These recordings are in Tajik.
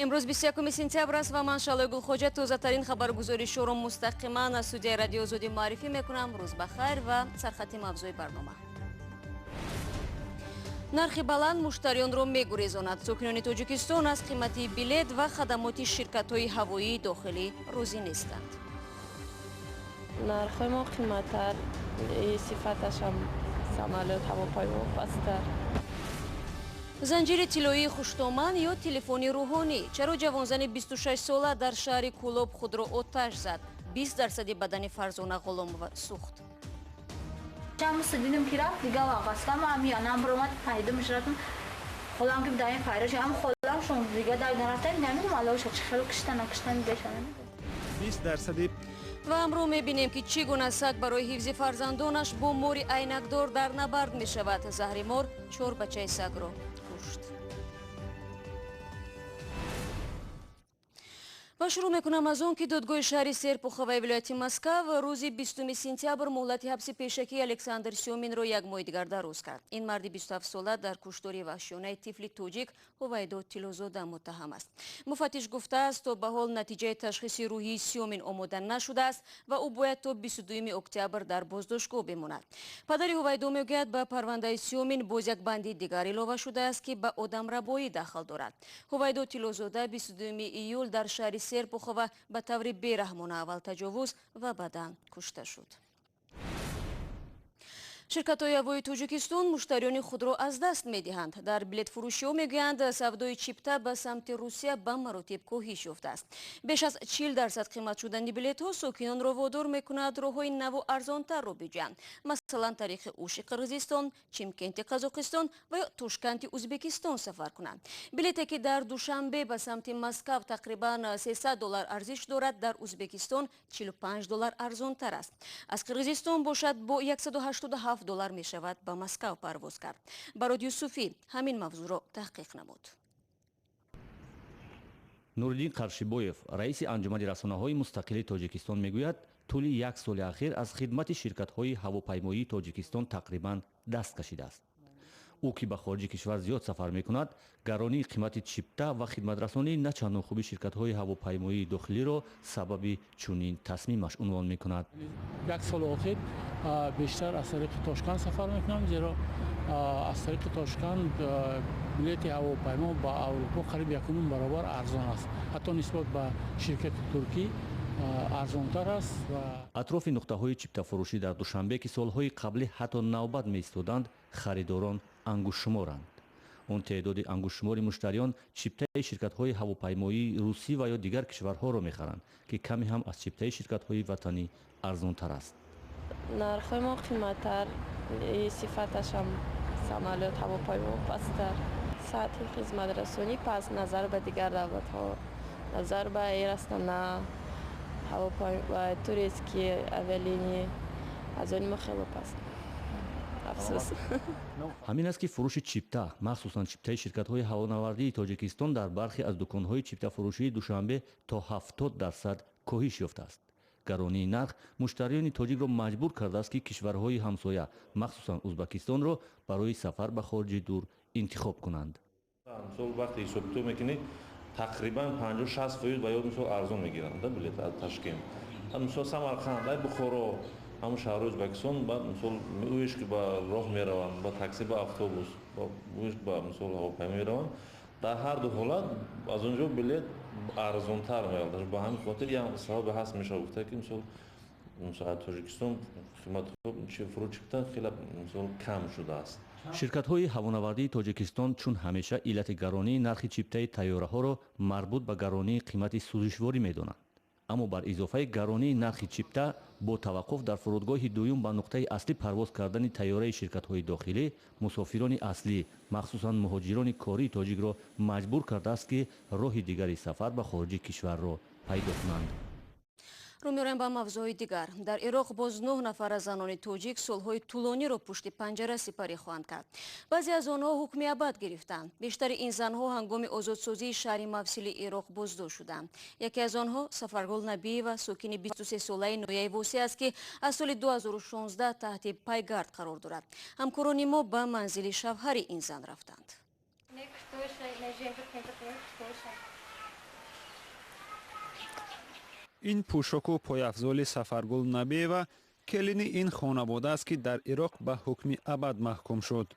Имрӯз 21 сентябр аст ва ман, Шалои Гулхоҷа, тозатарин хабаргузоришҳоро мустақиман аз студияи Радиои Озодӣ муаррифӣ мекунам. Рӯз ба хайр ва сархати мавзӯи барнома. Нархи баланд муштариёнро мегурезонад. Сокинони Тоҷикистон аз қимати билет ва хадамоти ширкатҳои ҳавоии дохилӣ розӣ нестанд. Нархҳои мо қиматтар, сифаташам самолёт, ҳавопаймо пасттар. Занҷири тиллоии хуштоман ё телефони рӯҳонӣ? Чаро ҷавонзани 26-сола дар шаҳри Кӯлоб худро оташ зад? 20 дарсади бадани Фарзона Ғуломова сӯхт. Дидим, ки рафт, дига вағастам ам янам баромад, пайдо мешавам, холам ки даин файраш ам холам шон дига дай нарафтан, намедонам аллоша чӣ хело кишта накиштан беша. 20 дарсади. Ва амрӯ мебинем, ки чӣ гуна саг барои ҳифзи фарзандонаш бо мори айнакдор дар набард мешавад. Заҳри мор чор бачаи сагро кушт. Ва шурӯъ мекунам аз он, ки додгоҳи шаҳри Серпуховаи вилояти Москав рӯзи 20 сентябр муҳлати ҳабси пешакии Александр Сёминро як моҳи дигар дароз кард. Ин марди 27-сола дар куштори ваҳшиёнаи тифли тоҷик Ҳувайдо Тиллозода муттаҳам аст. Муфаттиш гуфтааст, то ба ҳол натиҷаи ташхиси рӯҳии Сёмин омода нашудааст ва ӯ бояд то 22 октябр дар боздоштгоҳ бимонад. Падари Ҳувайдо мегӯяд, ба парвандаи Сёмин боз як банди дигар илова шудааст, ки ба одамрабоӣ дахл дорад. Ҳувайдо Тиллозода 22 июл дар шаҳри Серпухова ба таври бераҳмона аввал таҷовуз ва баъдан кушта шуд. Ширкатҳои ҳавоии Тоҷикистон муштариёни худро аз даст медиҳанд. Дар билетфурӯшиҳо мегӯянд, савдои чипта ба самти Русия ба маротиб коҳиш ёфтааст. Беш аз 40 дарсад қимат шудани билетҳо сокинонро водор мекунад роҳҳои наву арзонтарро биҷӯянд, масалан, тариқи Уши Қирғизистон, Чимкенти Қазоқистон ва ё Тошканти Узбекистон сафар кунанд. Билете, ки дар Душанбе ба самти Москав тақрибан 300 доллар арзиш дорад, дар Узбекистон 45 доллар арзонтар аст. Аз Қирғизистон бошад, бо 187 доллар мешавад ба Москав парвоз кард. Барод Юсуфӣ ҳамин мавзӯъро таҳқиқ намуд. Нуриддин Қаршибоев, раиси Анҷумани расонаҳои мустақили Тоҷикистон, мегӯяд, тӯли як соли ахир аз хидмати ширкатҳои ҳавопаймоии Тоҷикистон тақрибан даст кашидааст. Ӯ, ки ба хориҷи кишвар зиёд сафар мекунад, гаронии қимати чипта ва хидматрасонии на чандон хуби ширкатҳои ҳавопаймоии дохилиро сабаби чунин тасмимаш унвон мекунад. Як соли охир бештар аз тариқи Тошканд сафар мекунам, зеро аз тариқи Тошканд билети ҳавопаймо ба Аврупо қариб 1,5 баробар арзон аст, ҳатто нисбат ба ширкати туркӣ арзонтар аст. Атрофи нуқтаҳои чиптафурӯшӣ дар Душанбе, ки солҳои қаблӣ ҳатто навбат меистоданд, харидорон ангуштшуморанд. Он теъдоди ангуштшумори муштариён чиптаи ширкатҳои ҳавопаймоии русӣ ва ё дигар кишварҳоро мехаранд, ки каме ҳам аз чиптаи ширкатҳои ватанӣ арзонтар аст. Нархҳои мо қиматтар, сифаташам самолёт, ҳавопаймо пасттар, сатҳи хизматрасонӣ паст назар ба дигар давлатҳо, назар ба Эйр Астана, турецкие авиалинии, аз они мо хело паст, афсӯс. Ҳамин аст, ки фурӯши чипта, махсусан чиптаи ширкатҳои ҳавонавардии Тоҷикистон, дар бархе аз дуконҳои чиптафурӯшии Душанбе то 70 дарсад коҳиш ёфтааст. Гаронии нарх муштариёни тоҷикро маҷбур кардааст, ки кишварҳои ҳамсоя, махсусан Узбакистонро барои сафар ба хориҷи дур интихоб кунанд. Мисол, вақте ҳисобкитоб мекунӣ, тақрибан 50-60 фоиз ба ё мисол арзон мегиранд билет аз Ташкент, мисол, Самарқанд, ай Бухоро, ҳамун шаҳрҳои Ӯзбекистон. Баъд, мисол, ӯеш ки ба роҳ мераванд, ба такси, ба автобус, ӯеш ба, мисол, ҳавопаймо мераванд, дар ҳар ду ҳолат аз он ҷо билет арзонтар меояд. Ба ҳамин хотир як сабабе ҳаст, мешавад гуфта, ки мисол, аз Тоҷикистон фурӯши чипта хеле, мисол, кам шудааст. Ширкатҳои ҳавонавардии Тоҷикистон, чун ҳамеша, иллати гаронии нархи чиптаи тайёраҳоро марбут ба гаронии қимати сӯзишворӣ медонанд. Аммо бар изофаи гаронии нархи чипта, бо таваққуф дар фурудгоҳи дуюм ба нуқтаи аслӣ парвоз кардани тайёраи ширкатҳои дохилӣ мусофирони аслӣ, махсусан муҳоҷирони кории тоҷикро, маҷбур кардааст, ки роҳи дигари сафар ба хориҷи кишварро пайдо кунанд. Рӯ меорем ба мавзӯъҳои дигар. Дар Ироқ боз нӯҳ нафар аз занони тоҷик солҳои тӯлониро пушти панҷара сипарӣ хоҳанд кард. Баъзе аз онҳо ҳукми абад гирифтанд. Бештари ин занҳо ҳангоми озодсозии шаҳри Мавсили Ироқ боздошт шуданд. Яке аз онҳо Сафаргул Набиева, сокини 23-солаи ноҳияи Восеъ аст, ки аз соли 2016 таҳти пайгард қарор дорад. Ҳамкорони мо ба манзили шавҳари ин зан рафтанд. Ин пӯшоку пойафзоли Сафаргул Набиева, келини ин хонавода аст, ки дар Ироқ ба ҳукми абад маҳкум шуд.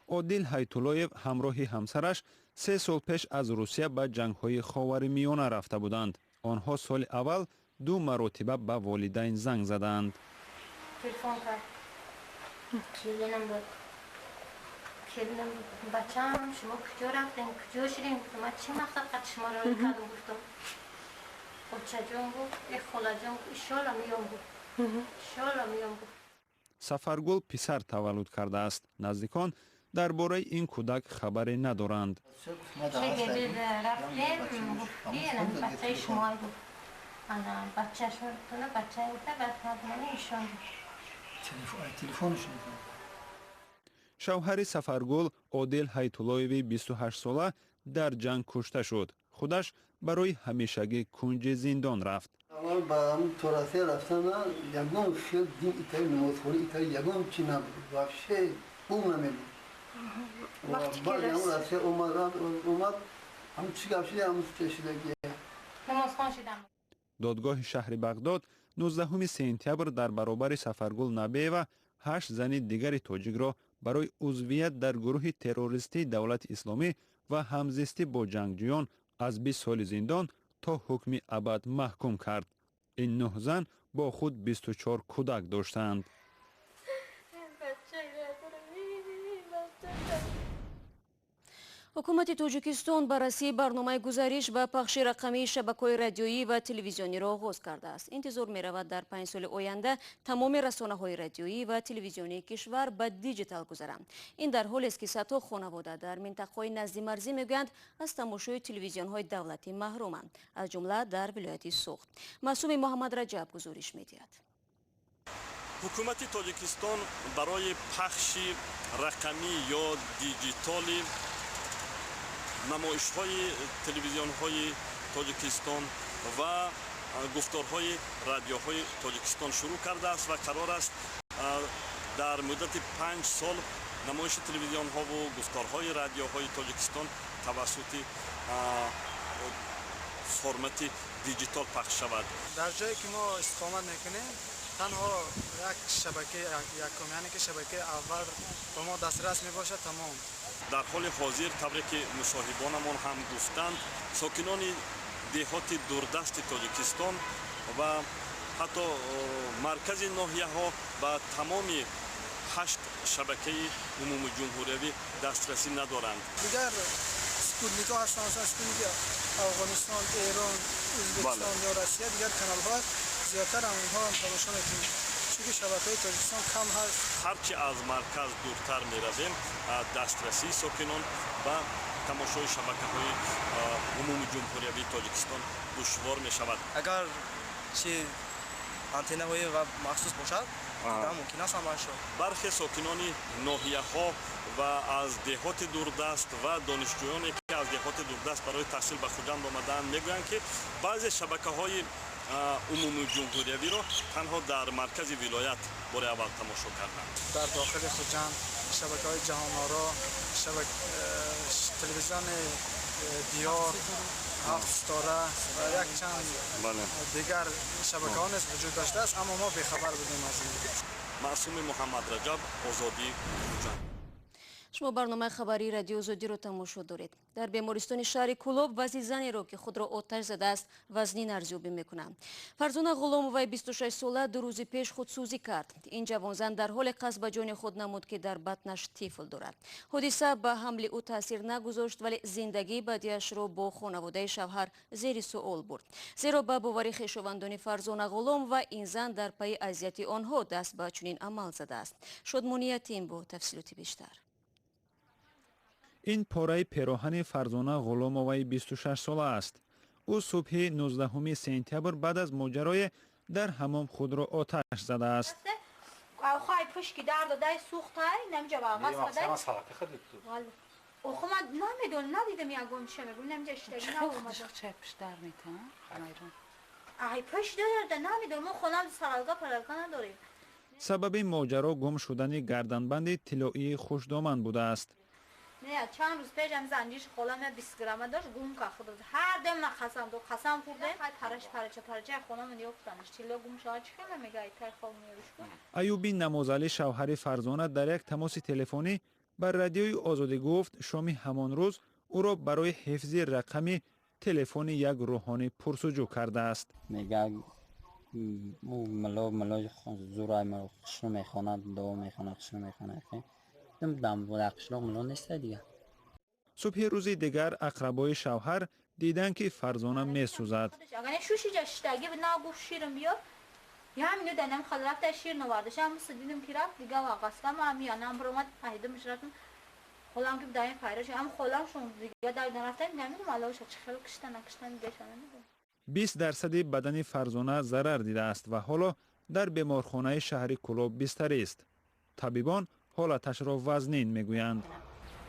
Одил Ҳайтуллоев ҳамроҳи ҳамсараш 3 сол пеш аз Русия ба ҷангҳои Ховари Миёна рафта буданд. Онҳо соли аввал 2 маротиба ба волидайн занг задаанд. Телефон кард. Келинам буд. Келинам бачам, шумо куҷо рафтем, куҷо шудем? Гуфтам, ман чӣ мақсад қад шуморо роҳӣ кардам, гуфтам. Очаҷон гуфт, э холаҷон гуфт, иншоалло меём гуфт. Иншоалло меём гуфт. Сафаргул писар таваллуд кардааст. Наздикон дар бораи ин кӯдак хабаре надоранд. Шавҳари Сафаргул Одил Ҳайтуллоеви 28-сола дар ҷанг кушта шуд. Худаш барои ҳамешагӣ кунҷи зиндон рафт. Аввал ба то Россия рафтан ягон хел дин итари, намозхонӣ итари ягон чи набуд. Вообще бум намебуд. Баъд ҳам Россия омад, ҳам чӣ гап шуд, ҳам чешидагӣ. Намозхон шудам. Додгоҳи шаҳри Бағдод 19 сентябр дар баробари Сафаргул Набиева 8 зани дигари тоҷикро барои узвият дар гурӯҳи террористии Давлати Исломӣ ва ҳамзистӣ бо ҷангҷӯён аз 20 соли зиндон то ҳукми абад маҳкум кард. Ин 9 зан бо худ 24 кӯдак доштанд. Ҳукумати Тоҷикистон баррасии барномаи гузариш ба пахши рақамии шабакаҳои радиоӣ ва телевизиониро оғоз кардааст. Интизор меравад, дар 5 соли оянда тамоми расонаҳои радиоӣ ва телевизионии кишвар ба диҷитал гузаранд. Ин дар ҳолест, ки садҳо хонавода дар минтақаҳои наздимарзӣ мегӯянд, аз тамошои телевизионҳои давлатӣ маҳруманд, аз ҷумла дар вилояти Суғд. Маъсуми Муҳаммад Раҷаб гузориш медиҳад. Ҳукумати Тоҷикистон барои пахши рақамӣ ё диҷитоли намоишҳои телевизионҳои Тоҷикистон ва гуфторҳои радиоҳои Тоҷикистон шурӯъ кардааст ва қарор аст дар муддати 5 сол намоиши телевизионҳову гуфторҳои радиоҳои Тоҷикистон тавассути формати диҷитол пахш шавад. Дар ҷое ки мо истиқомат мекунем, танҳо як шабакаи якум, яъне ки шабакаи аввал ба мо дастрас мебошад, тамом. Дар ҳоли ҳозир, тавре ки мусоҳибонамон ҳам гуфтанд, сокинони деҳоти дурдасти Тоҷикистон ва ҳатто маркази ноҳияҳо ба тамоми 8 шабакаи умумиҷумҳуриявӣ дастрасӣ надоранд. Дигар спутникҳо ҳастанд, масалан спутники Афғонистон, Эрон, Ӯзбекистон ё Россия, дигар каналҳо зиёдтар онҳо тамошо мекунем, чунки шабакаҳои Тоҷикистон кам ҳаст. Ҳарчи аз марказ дуртар меравем, дастрасии сокинон ба тамошои шабакаҳои умумиҷумҳуриявии Тоҷикистон душвор мешавад. Агар чи антеннаҳои махсус бошад, мумкин аст ҳамаашо. Бархе сокинони ноҳияҳо ва аз деҳоти дурдаст ва донишҷӯёне, ки аз деҳоти дурдаст барои таҳсил ба Хуҷанд омадаанд, мегӯянд, ки баъзе шабакаҳои умумиҷумҳуриявиро танҳо дар маркази вилоят бори аввал тамошо карданд. Дар дохили Хуҷанд шабакаҳои Ҷаҳоноро, телевизиони Диёр, Ҳафт ситора ва якчанд дигар шабакаҳо низ вуҷуд доштааст, аммо мо бехабар будем аз ин. Маъсуми Муҳаммад Раҷаб, Озодӣ, Хуҷанд. Шумо барномаи хабарии радио Озодиро тамошо доред. Дар бемористони шаҳри Кӯлоб вазъи занеро, ки худро оташ задааст, вазнин арзёбӣ мекунанд. Фарзона Ғуломоваи 26-сола 2 рӯзи пеш худсӯзӣ кард. Ин ҷавонзан дар ҳоле қасд ба ҷони худ намуд, ки дар батнаш тифл дорад. Ҳодиса ба ҳамли ӯ таъсир нагузошт, вале зиндагии баъдиашро бо хонаводаи шавҳар зери суол бурд. Зеро ба бовари хешовандони Фарзона Ғуломова, ин зан дар пайи азияти онҳо даст ба чунин амал задааст. Шодмониятим бо тафсилоти бештар. Ин пораи пероҳани Фарзона Ғуломоваи 26-сола аст. Ӯ субҳи 19 сентябр баъд аз моҷарое дар ҳамом худро оташ задааст. Сабаби моҷаро гум шудани гарданбанди тиллоии хушдоман будааст. Не, чанд рӯз пеш ҳам занҷирш холам 20 грамма дошт, гум кард худ. Ҳар дам ман қасам дод, қасам хӯрдем, хай параш парача парача хонамон ёфтанаш. Тилло гум шава чӣ хела мега ай тай хоб меёриш кун. Аюби Намозалӣ, шавҳари Фарзона, дар як тамоси телефонӣ ба Радиои Озодӣ гуфт, шоми ҳамон рӯз ӯро барои ҳифзи рақами телефони як рӯҳонӣ пурсуҷӯ кардааст. Мега мулло мулло зурай хушрӯ мехонад, дуо мехонад, хушрӯ мехонад. Дар қишлоқ мулло неста дигар. Субҳи рӯзи дигар ақрабои шавҳар диданд, ки Фарзона месӯзад. Агар шушиҷа шиштагӣ на гуфт ширм биёр. Я ҳамино данам хал рафта шир навардаш. Ҳам дидим ки рафт дига вақастам ҳам янам баромад пайдамш рафтам. Холам ки даин файраш ҳам холам шон дига дар нарафтам, намедонам аллоша чӣ хел кишта накишта дигаша намедонам. 20% бадани Фарзона зарар дидааст ва ҳоло дар беморхонаи шаҳри Кӯлоб бистарист. Табибон ҳолаташро вазнин мегӯянд.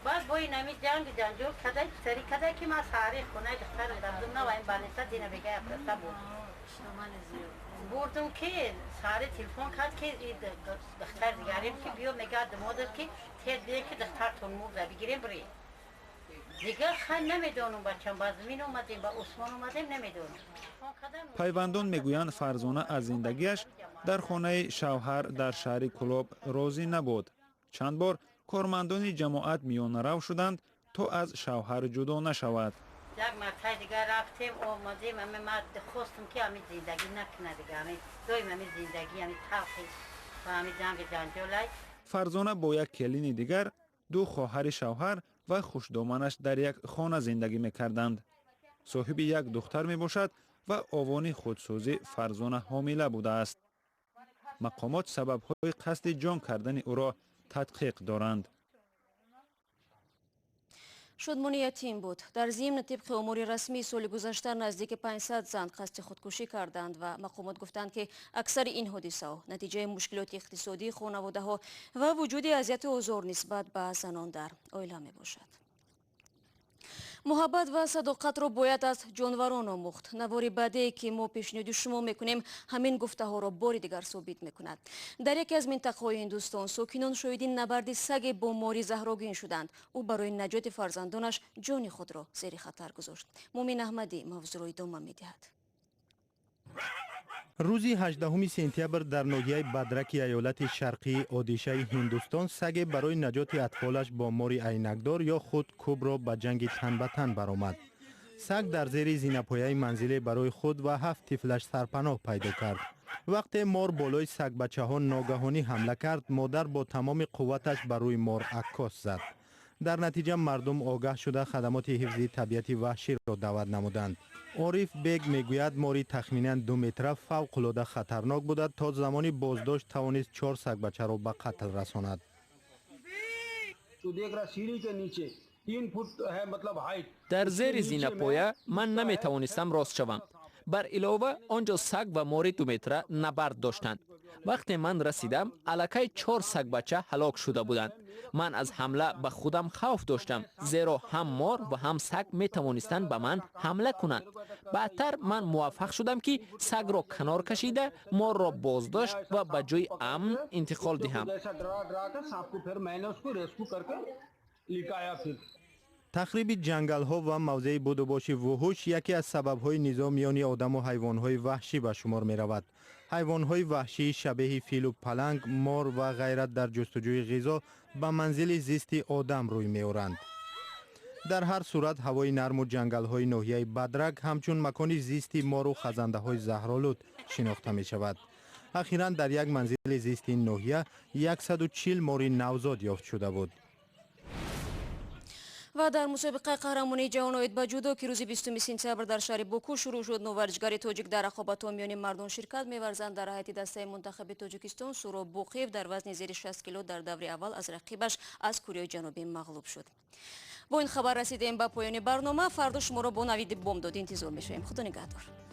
Баъд бо ин ҳами ҷанг ҷанҷол кадай писарӣ кадай ки ман саҳари хонаи духтарам дардум на ва ин балниса дина бега япроста буд. Бурдум ки саҳари телефон кард ки духтар дигарем ки биё мега домодат ки тез бие ки духтартон мурда бигирем бирем. Дигар хай намедонам бачам, ба замин омадем, ба осмон омадем, намедонам. Пайвандон мегӯянд, Фарзона аз зиндагиаш дар хонаи шавҳар дар шаҳри Кӯлоб розӣ набуд. Чанд бор кормандони ҷамоат миёнарав шуданд, то аз шавҳар ҷудо нашавад. Як мартаи дигар рафтем, омадем, ами ман хостум ки ами зиндагӣ накуна дига, ами доим ами зиндагӣ, ами талхи ва ами ҷанги ҷанҷолай. Фарзона бо як келини дигар, ду хоҳари шавҳар ва хушдоманаш дар як хона зиндагӣ мекарданд. Соҳиби як духтар мебошад ва овони худсӯзӣ Фарзона ҳомила будааст. Мақомот сабабҳои қасди ҷон кардани ӯро тадқиқ доранд. Шодмони ятим буд. Дар зимн, тибқи омори расмӣ, соли гузашта наздики 500 зан қасди худкушӣ карданд ва мақомот гуфтанд, ки аксари ин ҳодисаҳо натиҷаи мушкилоти иқтисодии хонаводаҳо ва вуҷуди азияту озор нисбат ба занон дар оила мебошад. Муҳаббат ва садоқатро бояд аз ҷонварон омӯхт. Навори баъдее, ки мо пешниҳоди шумо мекунем, ҳамин гуфтаҳоро бори дигар собит мекунад. Дар яке аз минтақаҳои Ҳиндустон сокинон шоҳиди набарди саге бо мори заҳрогин шуданд. Ӯ барои наҷоти фарзандонаш ҷони худро зери хатар гузошт. Мумин Аҳмадӣ мавзӯъро идома медиҳад. Рӯзи 18 сентябр дар ноҳияи Бадраки аёлати шарқии Одишаи Ҳиндустон саге барои наҷоти атфолаш бо мори айнакдор ё худ кубро ба ҷанги тан ба тан баромад. Саг дар зери зинапояи манзиле барои худ ва 7 тифлаш сарпаноҳ пайдо кард. Вақте мор болои сагбачаҳо ногаҳонӣ ҳамла кард, модар бо тамоми қувваташ ба рӯи мор аккос зад. Дар натиҷа мардум огаҳ шуда хадамоти ҳифзи табиати ваҳширо даъват намуданд. Ориф Бег мегӯяд, мори тахминан 2 метра фавқулода хатарнок буда, то замони боздошт тавонист 4 сагбачаро ба қатл расонад. Дар зери зинапоя ман наметавонистам рост шавам. Бар илова он ҷо саг ва мори 2 метра набард доштанд. Вақте ман расидам, аллакай 4 сагбача ҳалок шуда буданд. Ман аз ҳамла ба худам хавф доштам, зеро ҳам мор ва ҳам саг метавонистанд ба ман ҳамла кунанд. Баъдтар ман муваффақ шудам, ки сагро канор кашида, морро боздошт ва ба ҷои амн интиқол диҳам. Тахриби ҷангалҳо ва мавзеи будубоши вуҳуш яке аз сабабҳои низоъ миёни одаму ҳайвонҳои ваҳшӣ ба шумор меравад. Ҳайвонҳои ваҳшӣ шабеҳи филу паланг, мор ва ғайра дар ҷустуҷӯи ғизо ба манзили зисти одам рӯй меоранд. Дар ҳар сурат ҳавои нарму ҷангалҳои ноҳияи Бадрак ҳамчун макони зисти мору хазандаҳои заҳролуд шинохта мешавад. Ахиран дар як манзили зисти ин ноҳия 140 мори навзод ёфт шуда буд. Ва дар мусобиқаи қаҳрамонии ҷаҳон оид ба ҷудо, ки рӯзи 20 сентябр дар шаҳри Боку шурӯъ шуд, варзишгари тоҷик дар рақобатҳо миёни мардон ширкат меварзанд. Дар ҳайати дастаи мунтахаби Тоҷикистон Суроб Боқиев дар вазни зери 60 кило дар даври аввал аз рақибаш аз Кореяи Ҷанубӣ мағлуб шуд. Бо ин хабар расидем ба поёни барнома. Фардо шуморо бо навиди бомдод интизор мешавем. Худо нигаҳдор.